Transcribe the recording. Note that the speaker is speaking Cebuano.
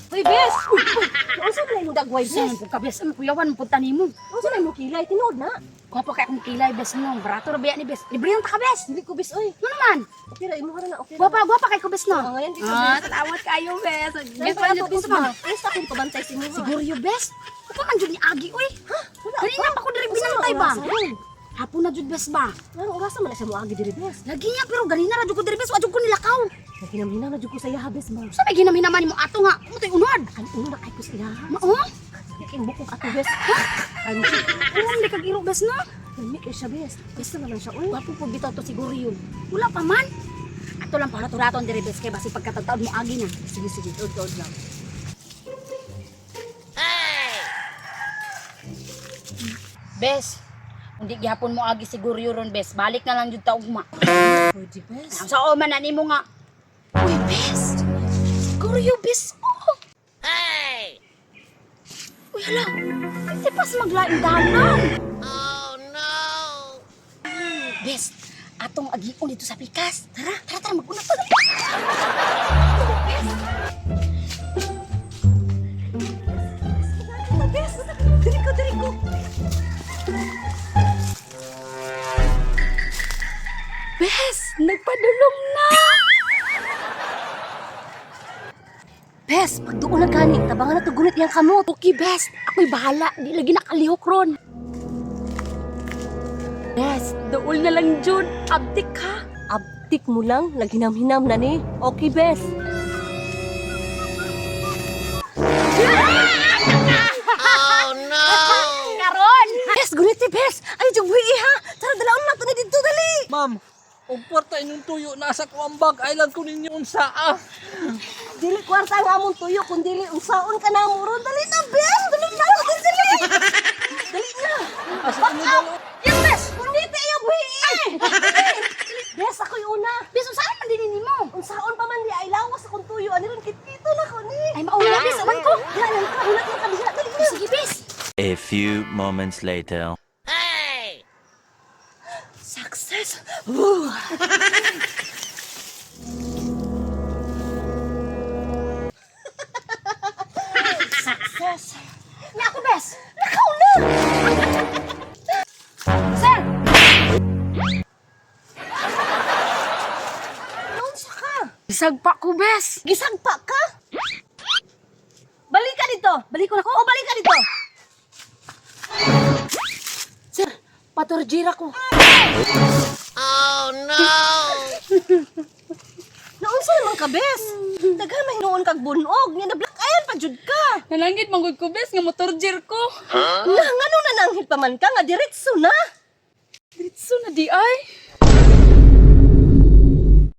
Hoy, bes! Uy, uy, unsa man imong dagway, Bes, bes? ano ka, bes? Ano kuyawan mo punta nimo? Unsa man imong kilay tinuod na? Gwapo kay akong kilay, bes, no. Barato ra ba ni, bes? Libre lang ta ka, bes. Dili ko, bes, oy. Ano naman? Okay ra imo ra na, okay ra. Gwapa, gwapa kay ko, bes, no. Oo, ngayon di ka, Ah, bes. salamat kayo, bes. Bes, Bes, pa pa to, bes ba? ba? Ayos akong pabantay sa inyo. Siguro yun, bes. Apa man jud ni Agi, uy. Ha? Wala Kanina pa ko diri Unsa man binantay ba? orasa ron? Hapon na jud, bes ba? Nganong orasa man na siya moagi diri, bes? Lagi niya, pero ganina ra jud ko diri, bes. Wa jud ko nilakaw. Naghinam-hinam na jud ko sa iya, bes ba? Sa may ginamhinaman nimo ato nga. Mo to'y unod. Ang una kay ko sa iya. Mao? King bukog ato, bes. Ano siya? Uram di kag iro, bes, no? Lami kay siya, bes. Basta naman siya, oy. Gwapo po bitaw to siguro yun. Wala pa man. Ato lang paraturaton diri, bes, kay basi pagkatagtaod mo agi na. Sige, sige, tuod-tuod lang. Bes, hindi gihapon mo agi siguro yun, bes. Balik na lang jud ta ugma. Pwede, bes. Sa o man na nimo nga. Uy, bes. Siguro yun, bes. Oh. Hey! Uy, hala. Hindi pas maglaing dalan. Oh, no. Bes, atong agion dito sa pikas. Tara, tara, tara, mag-una pa. Bes, diri ko, diri ko. Bes, nagpadulong na. Bes, pagduol na gani, tabangan na to gunit iyang kamot. Okay, bes. Ako'y bahala. Di lagi nakalihok ron. Bes, duol na lang, Jud. Abdik ka. Abtik mo lang, naghinam-hinam na ni. Okay, bes. Karon! Bes, gunit eh, bes. Ay, jug buhi ha. Tara, dalaon na to ni dito, dali. Ma'am, og kwarta inyong tuyo nasa ko ang bag, ay lang ko ninyo unsa ah. Dili kwarta ang among tuyo, kun dili unsaon ka na mo ron. Dali na, bes. Dali na, dali, dali. Dali na. Asa ko dalo? Yes, bes! Gunit eh, yung buhi eh. Bes, ako'y una. Bes, unsaon man din nimo? Unsaon pa man di ay lawas akong tuyo. Ani ron kitkito na ko ni. Ay, mauna, bes. Awan ko. Diha lang ka, hulat lang ka diha. Dali na. Sige, bes. A few moments later. Success. Woo. Success. Nga ako, bes. Nakaw na! Sir! Naunsa ka? Isagpa ko, bes. Gisagpa ka? Balik ka dito! Balik ko na ko. O, balik ka dito! Sir, patorjira ko. Naunsa naman ka, bes? Daghan may hinuon kag bunog. Nga na black ayan pa jud ka. Nananggit manggod ko, bes, nga motorjir ko. Na, ngano nananghit pa man ka nga diretso na. Diretso na di ay.